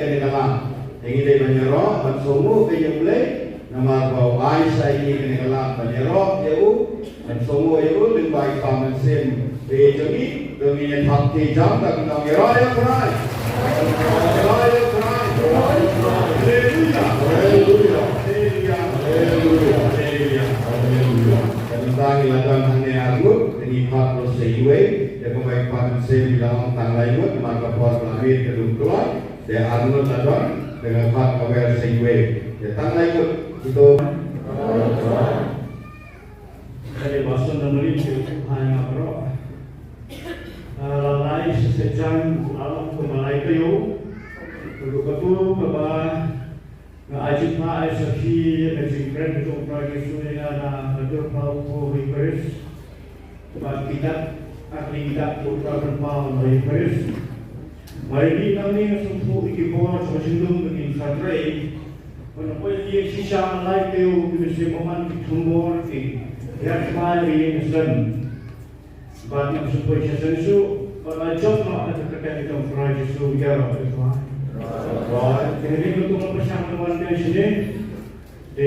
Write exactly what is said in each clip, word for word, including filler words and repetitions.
Kane ka lad, te ngi dei ban ïaroh ban sngewnguh ïa U Blei, namar ba u ai sha ngi kane ka lad ban ïaroh ïa u, ban sngewnguh ïa u lyngba i Kpa Mynsiem. Te jong ngi, to ngin ïa thap kti jam da ka nong ïaroh ïa U Trai. Ïaroh ïa U Trai. Haleluia. Haleluia. Haleluia. Haleluia. Haleluia. Te mynta ngi la don hangne arngut, te ngi khot ruh sa iwei, te kumba i Kpa Mynsiem i la ong tang lai ngut, namar ka por ka la miet ka dum kloi. Te arngut la don, te nga khot kawei sa iwei. Te tang lai ngut, kito. Ka dei ba sngewbha ïa u Trai ha nga baroh. Ah, la lai shisha jan, la long kumba lai taïew. Ka dei katu kaba nga ai jingpyrshah ai sakhi ïa ka jingkren ka jong u Trai Jisu ïa nga na ka dur pynpaw ka Eucharist. Bad ki dak, ki dak u Trai Kynmaw na Eucharist. Mar ïa nangne nga sngewthuh ïa ki bor jong ka jinglong ba ngin sa trei. Ban poi ïa shisha lai taïew ki mynsiem bymman ki thombor ki ïaid phai ïa ka sem. Bad nga sngewthuh shisha shisha bad nga jop noh na ka kyrteng jong u Trai Jisu ïa u Trai. Te nga dei ka tung ka pyrshang ka wan ka shane. Te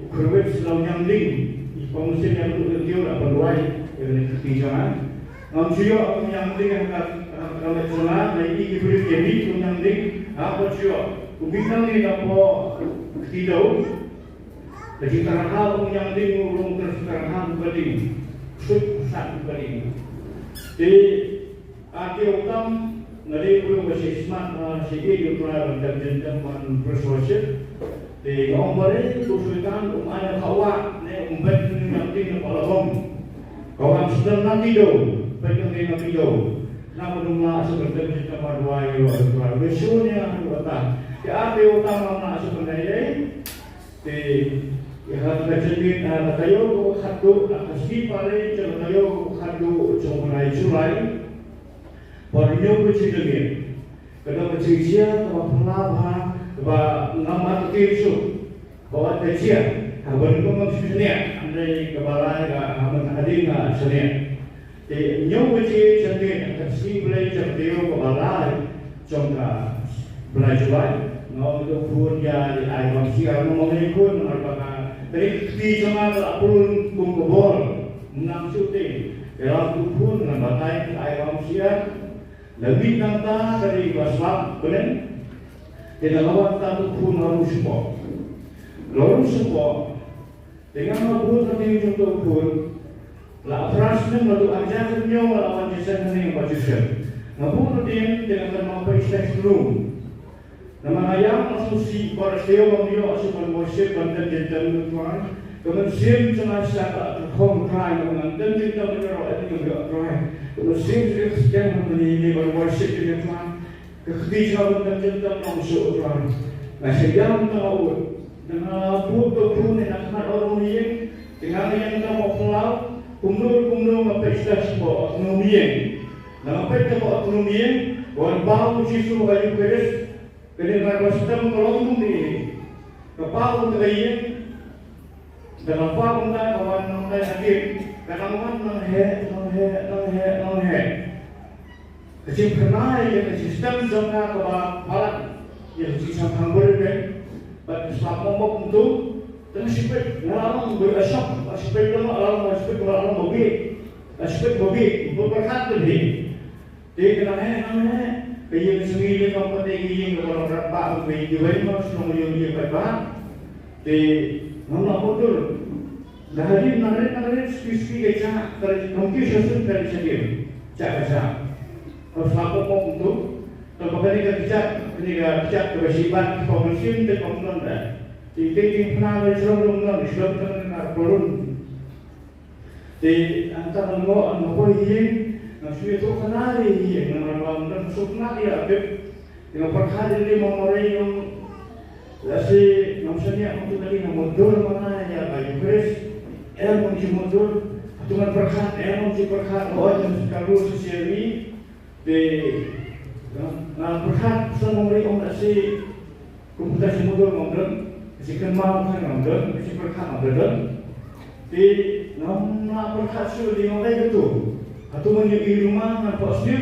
u kyrwit sha u ñiangding, i Kpa Mynsiem ïa u, u, u, u, ban duwai ïa kane ka kti jong nga. Ngam ju ïoh u ñiangding ha ka, ha ka met jong nga, nga ïohi ki briew ki mih u ñiangding, ngam pat ju ïoh. U mih nangne na pdeng kti da u. Ka jingtyrha u ñiangding u long ka jingtyrha u ka ding. Sut sat u ka ding. Te Ati u tam, nga dei u briew ba shait smat, ah, shait ïeit ïa u Trai ban dem jingtem ban praise worship. Te nga ong balei u Soitan um ai nga kawah, ne um beh ïa u ñiangding na ka la bom. Ka wan sdang na ki doh, beh ïa u ñiangding na ki doh. Namar ba um lah shuh ban dem jingtem ban duwai ïa u Trai. Ba shu nia u tam. Te ati u tam ngam lah shuh ban dei dei. Te ïa ka jingmut ha ka taïew kaba khatduh, ha ka sngi Palei jong ka taïew kaba khatduh jong u bnai July. Por hynñiew baje ka miet. Ka don ka jingjia kaba phylla bha kaba ngam pat tip shuh. Ba wat ka jia ha kaba nyngkong ngam shu shaniah. Hynrei kaba lai ka ha man hadien nga shaniah. Te hynñiew baje janmiet ha ka sngi Blei jong ka taïew kaba lai jong ka bnai July, nga ong ïa u khun ïa ai bam siar, nga ong ïa u khun namar ba ka, ka dei ka kti jong nga ka la pynlong kum ka bor. Ngam shu tip. Ïa u khun ngan batai ai bam siar. La mih nangta ka dei ba slap bneng. Te la wan ta u khun la rung shapoh. La rung shapoh. Te nga nga bud na ding jong u khun. La phra snem la dei ar hajar hynñiew nga la wan jingïaseng hangne ha Bad Jeshem. Nga bud na ding te nga kynmaw peit sha shnong. Namar nga ïam nga sngewsih ba shu ïoh ban ïoh shu ban worship ban dem jingtem ïa u Trai. Ka mynsiem jong nga sha ka khong Trai namar ngan dem jingtem ïa u Trai. Ka mynsiem jong nga sha ka khong Trai ban worship ïa u Trai. Ka kti jong nga ban dem jingtem long shuh u Trai. Nga shu ïam tang nga ud. Nga bud u khun ne nga khmat ïa u nongïing. Te nga ïeng tang nga phyllaw. Kumno kumno nga peit sha shuh u nongïing. Nga peit tang u nongïing. Wan paw u Jisu ha Eucharist. Kane nga ba sdang ka long kumne. Ka paw u te ka ïing. Da ka paw u te ka wan nang dei hadien. Ka nang wan nang heh, nang heh, nang heh, nang heh. Ka jingpynai ïa ka system jong nga kaba palat ïa ka jingshang khang bri bri bad ka slap mok mok kumtu. Tang shipit nga la long bri ashok, shipit nga la long, shipit nga la long babi. Shipit babi, bri pyrkhat bri. Te ka nang heh nang heh ka ïing ka sngi lei kam pat dei ka ïing kaba long rat ba ka ïing kiwei ma shnong ïing ïing pat ba. Te ngam lah mutdur. Nga hadien nang rit nang rit spi spi ka jaka ka rit kam ki sha sun ka rit sha ïing. Jaka jaka. Ka sla pok pok tu. Tang ba kane ka jaka kane ka jaka kaba shibat kaba mynsiem te kam don da. Te te te pynah ka jrong long don shlem tang ka parun. Te hangta nga ngoh nga poi ïing, nga shu ïathuh khana ïa ïing, namar ba ngam dang sngewtynnat ïa ka tip. Te nga pyrkhat ïa lade ma marwei, ngam, lehse ngam shaniah, ngam tip lade, nga mutdur ma nga ïa ka Eucharist. Em, ngam ju mutdur. Hato ngan pyrkhat? Em, ngam ju pyrkhat. Nga ot, ngam ju kyrkhu shisha ïa ngi. Te nga, nga pyrkhat, sa ngam ri ong lehse kum ka jingmutdur ngam don, ka jingkynmaw ka ngam don, ka jingpyrkhat ngam don. Te ngam lah pyrkhat shuh, te ngam dei katu. Hato ngan ïohi ruh ma ngan phohsniew?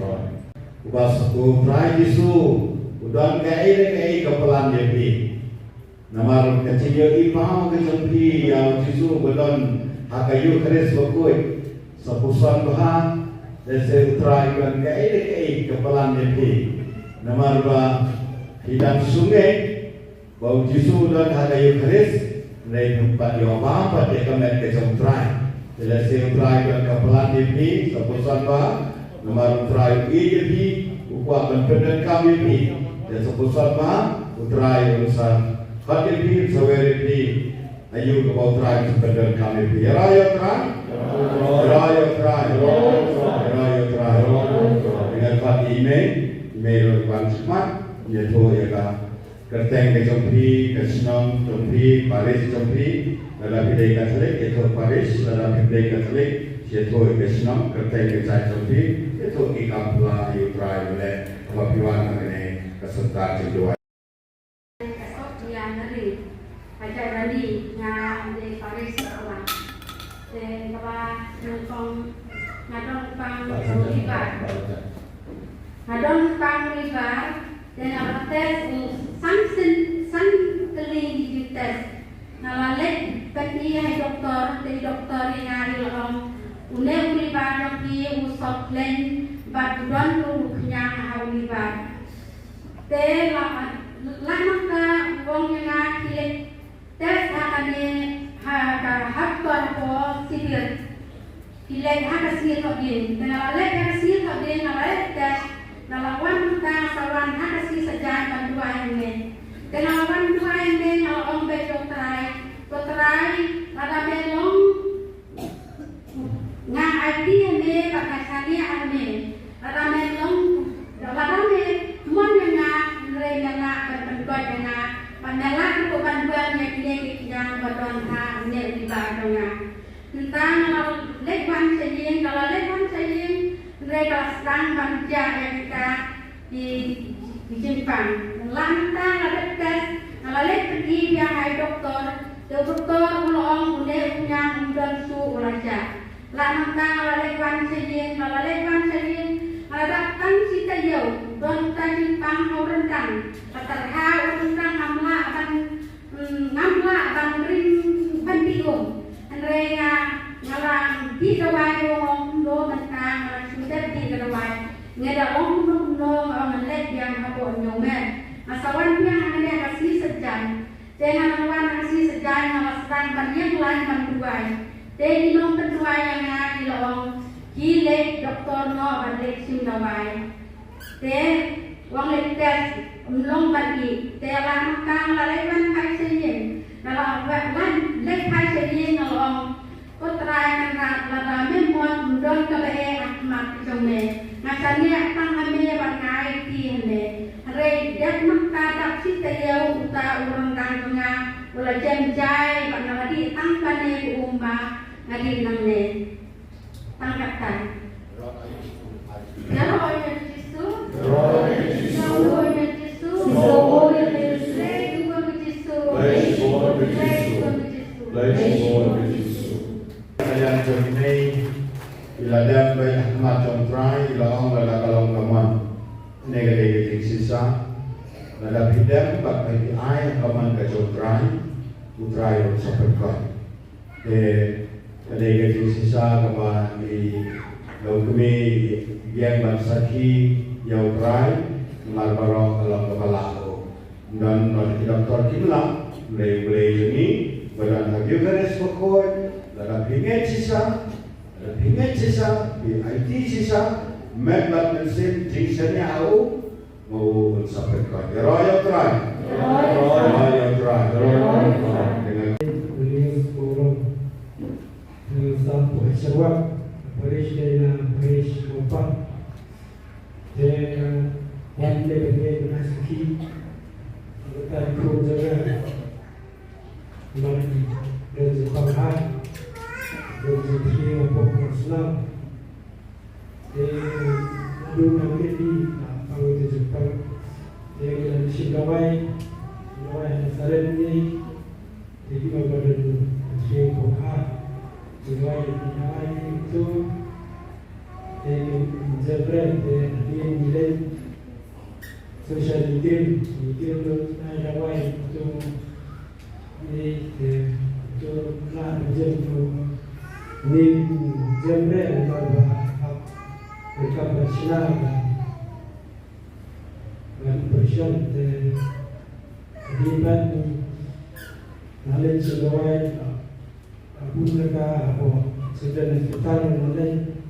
Trai. Uba sa u Trai Jisu u don kaei re kaei ka plan ïa phi. Namar ka jingïohi paw ka jong phi ïa u Jisu ba don ha ka Eukharist bakhuid sa puson bha. Lehse u Trai u don kaei re kaei ka plan ïa phi. Namar ba phi dang sngewthuh ba u Jisu u don ha ka Eukharist, hynrei phim pat ïoh bam pat ïa ka met ka jong u Trai. Te lehse u Trai u don ka plan ïa phi sa puson bha. Namar u Trai u ïeit ïa phi, u kwah ban pyndonkam ïa phi. Te sa puson bha u Trai un sa khot ïa phi, un sa wer ïa phi. Aïu kaba u Trai un sa pyndonkam ïa phi. Ïaroh ïa u Trai. Ïaroh ïa u Trai. Ïaroh ïa u Trai. Nga khot ïa i mei, i mei ruh ban sngewthuh ïa ka kyrteng ka jong phi, ka shnong jong phi, parish jong phi. Lada phi dei Katholik, ïathuh parish. Lada phi dei Katholik, ïathuh ka shnong, kyrteng ka jait jong phi. Ïathuh ki kam pla ïa u Trai, leh kaba phi wan ha kane ka syntar jingduwai. Ka sop ïa nga ri, ka jait rani nga dei parish ka wan. Te kaba nyngkong nga don pang river. Nga don pang river, te nga la test u san sien, san tylli ki test. Nga la leit peit ïa i doktor, te i doktor ïa nga i la ong, une u river jong phi u sop khlaiñ bad u don ruh u khñiang ha u river. Te la, la nangta u ong ïa nga ki leit test ha kane, ha ka hardcore hapoh Sibir. Ki leit ha ka sngi Thohdieng. Te nga la leit ha ka sngi Thohdieng, nga la leit test, nga la wan nangta sa wan ha ka sngi Saitjaiñ ban duwai hangne. Te nga la wan duwai hangne, nga la ong beit ïa u Trai, ko Trai, lada me long, nga aiti ïa me bad nga shaniah ïa me. Lada me long, lada me mon ïa nga, hynrei me lah ban pynkoit ïa nga, bad me lah ruh ban buaid ïa kine ki khñiang ba don ha une u river jong nga. Mynta nga la leit wan sha ïing, nga la leit wan sha ïing, hynrei ka la sdang ban jah ïa kita ki, ki jingpang. Nga la mynta nga la dep test, nga la leit pyni biang ha i doktor, te u doktor u la ong une u khñiang um don shuh, u la jah. La mynta nga la leit wan sha ïing, nga la leit wan sha ïing, nga la dap tang shi taïew, don ta jingpang ha u ryndang. Ka tyrha u ryndang ngam lah ban, mm, ngam lah ban rim ban dih um. Hynrei nga, nga la dih dawai ruh ong kumno mynta nga la shu dep dih ka dawai. Nga da ong kumno kumno nga ong ngan leit biang hapoh Hynñiewmer. Nga sa wan biang hangne ha ka sngi Ïa ngi ban duwai. Te ki nongpynduwai ïa nga ki la ong, ki leh doktor noh bad leh shim dawai. Te u ong leh test ym long bad ïeh. Te la nangta nga la leit wan phai sha ïing. Nga la wan leit phai sha ïing nga la ong, Ko Trai Kynrad, lada mem mon, ym don kaba eh ha khmat jong me. Nga shaniah tang ha me bad nga aiti ha me. Hynrei dep nangta dap shi taïew uta u ryngkang jong nga u la jem jai bad nga la dih tang kane ka um ba nga dih nangne. Tang katne. Ïaroh ïa u Jisu. Ïaroh ïa u Jisu. Ïaroh ïa u Jisu. Praise God ïa u Jisu. Praise God ïa u Jisu. Praise God ïa u Jisu. Ka liang jong ngi i la dep bad ha khmat jong u Trai, i la ong lada ka long ka mon. Kane ka dei ka jingshisha. Lada phi dep bad phi ai ha ka mon ka jong u Trai, u Trai un sa pynkoit. Te ka dei ka jingshisha kaba ngi long kmie ïeng ban sakhi ïa u Trai, namar baroh ka long kaba lah u. Ym don ba ki doktor kim lah, hynrei U Blei jong ngi, ba don ha Eucharist bakhuid, lada phi ngeit shisha, lada phi ngeit shisha, phi aiti shisha, met bad mynsiem jingshaniah ha u, ma u un sa pynkoit. Ïaroh ïa u Trai. Ïaroh ïa u Trai. Ïaroh ïa u Trai. Williams Mawlong. Nga sah parish Sherwat, parish dei na parish Mawpat. Te nga wan leh bad ngi na sakhi. Nga ta khun jong nga. Nga don jingpang ha. Don jingpang ha pok na snam. Te naduh nangkit hi, ah, pang te jingpang. Te ngi la shim dawai, dawai ha Nasareth ni. Te ki ong ba don jingpang ha. Dawai, dawai ni tu. Te ngi jingpang, te ngi leit. Social meeting, meeting tu ai dawai tu ni, eh, tu na meeting tu ni, jam re, ba, ba, ba, ba, ba, shna, ba, ba, operation, eh, di ban ni, na le shna dawai, Abu naka abo, sedan hospital nolai.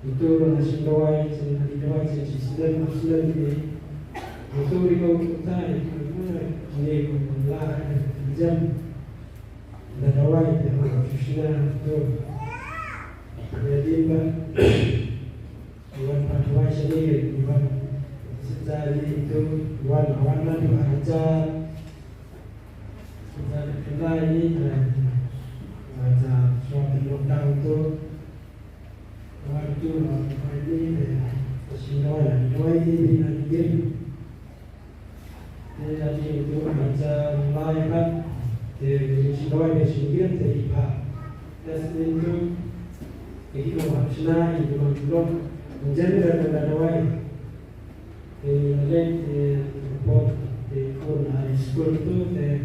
Itu na sing dawai, sing di dawai, sing sing sing sing di. Itu di kau kutai, ini la jam. Da dawai, dia sing itu. Jadi ba, wan pat dawai sini, wan sejali itu, wan, wan lah dua hajar. Kita kita ini, eh, baca surat lockdown tu, waktu, eh, ini, eh, sindoi lah, sindoi ini, ini, ini. Ini tadi itu baca mulai kan, eh, ini sindoi, eh, singgir, eh, ipa. Tes itu, eh, itu, eh, sina, itu, eh, itu, menjadi dan dawai. Te leit, te report, te khun ha skul tu, te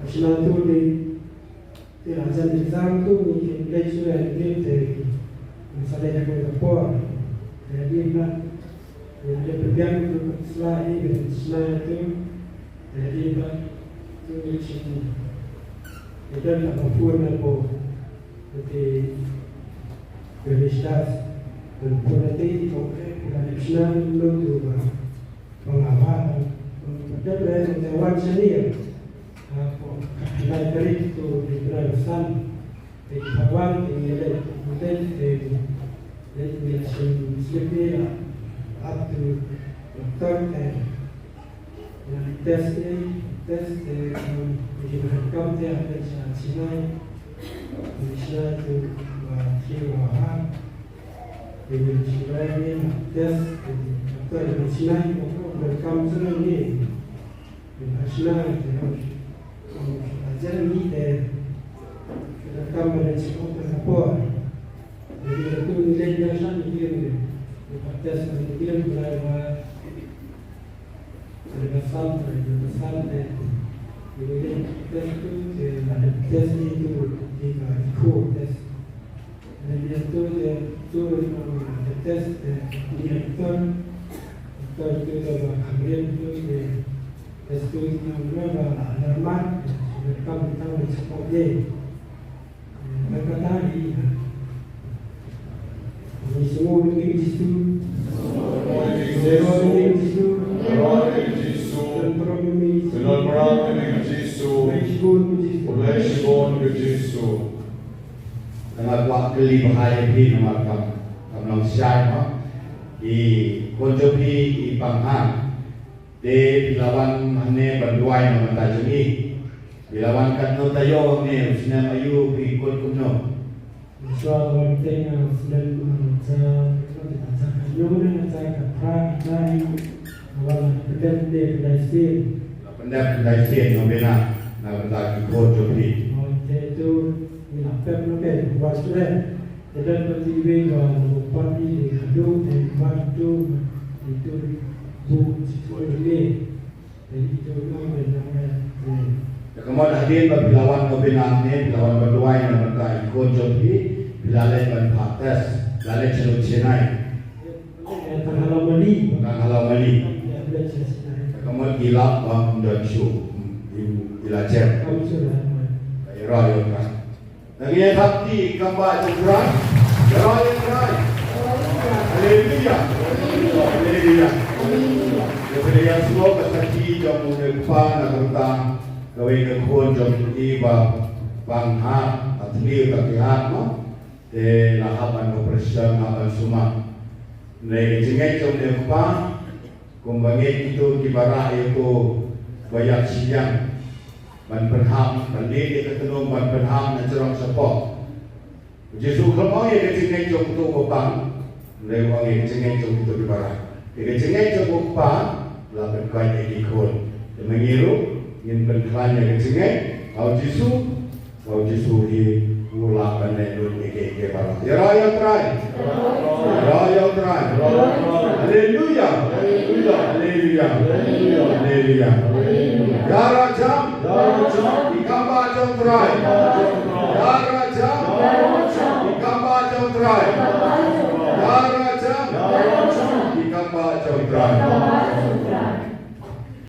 shna tu, te, te la jan exam tu, ngi leit shuwa, te, te sa leit ha kawei ka por. Te hadien ba, te leit pynbiang tu ka sla, te shna tu, te hadien ba tu ngi shim. Te don la ka phone na ko. Te, te Felicitas, dan pura ti ko ke pura national lo tu ba pengawal dan pura te wan senior. Ko lai tarik tu di pura san. Te pawal te le te te le te shin slip ni la. Up to doctor te Test ni, test te, um, di ba kam te, ah, te sa Sinai. Di Sinai tu, ah, ki wa ha. Di Sinai ni, test, ah, te di Sinai ko ko ba kam Sinai ni. Di ba Sinai te, um, ah, jan ni te, ba kam ba di Sinai ko ko. Di ba tu ni le ya sa ni ni. Di ba test ni ni ba. Te ka san, te ka san te, te ka test tu, te ka test ni tu, te ka echo test. Te ka tu, te tu, te test, te ni actor, actor tu, te ka Korean tu, te test tu, te ka ba alarma, te Kam tang ba chapok de. Ba kata di. Ni semua ni Jisu. Semua ni Jisu. Semua ni Jisu. Dan perang ni Jisu. Kenon perang ni Jisu. Ulai shibun ni Jisu. Ulai shibun ni Jisu. Nga kwah kylli bha ïa phi namar kam kam long shai ma. I khun jong phi i Panghar. Te phi la wan hangne ban duwai na ka bynta jong i. Phi la wan katno taïew hangne, u snem aïu, phi kut kumno? Shuwa wan te nga u snem, ah, ja, ja ka hynñiew ne ja ka phra, ja ïa u. Nga wan pyndep ne pyndai sien. La pyndep pyndai sien, nga bina na ka bynta ki khun jong phi. Oh, te tu ngi la pep na pep, wan shuwa. Te don pat iwei ba u party de ka duk, te ba duk, te tu bu, te tu ne. Te tu ne, te tu ne. Te ka mon hadien ba phi la wan ka bina ne, phi la wan ba duwai na bynta i khun jong phi, phi la leit ban phah test, la leit sha Lutchennai. Tang ha Lawmali. Tang ha Lawmali. Te ka mon ki lap ba ym don shuh, i, i la jem. Ka ïaroh ïa u Trai. Ngi ïa thap kti kam bah jong u Trai. Ïaroh ïa u Trai. Haleluya. Haleluya. Ïa phi ïa sngewbha ka sakhi jong u ne u kpa na ka bynta kawei ka khun jong i ba Panghar, ha Thliw Takihat mo. Te la hap ban operation, hap ban sumar. Hynrei ka jingngeit jong u ne u kpa Kumba ngeit kito kiba rah ïa uto ba ïap shiliang ban pynhap, ban leit ïa ka tnum ban pynhap na jrong shapoh. U Jisu u khlem ong ïa ka jingngeit jong uto ba pang, hynrei u ong ïa ka jingngeit jong kito kiba rah. Ïa ka jingngeit jong u kpa la pynkoit ïa ki khun. Te ma ngi ruh ngin pynkhlaiñ ïa ka jingngeit ha u Jisu. Ba u Jisu hi u lah ban leh lut ïa kiei kiei baroh. Ïaroh ïa u Trai. Ïaroh ïa u Trai. Haleluya. Haleluya. Haleluya. Ïarap jam. Ki kam bah jong u Trai. Ïarap jam. Ki kam bah jong u Trai. Ïarap jam. Ki kam bah jong u Trai.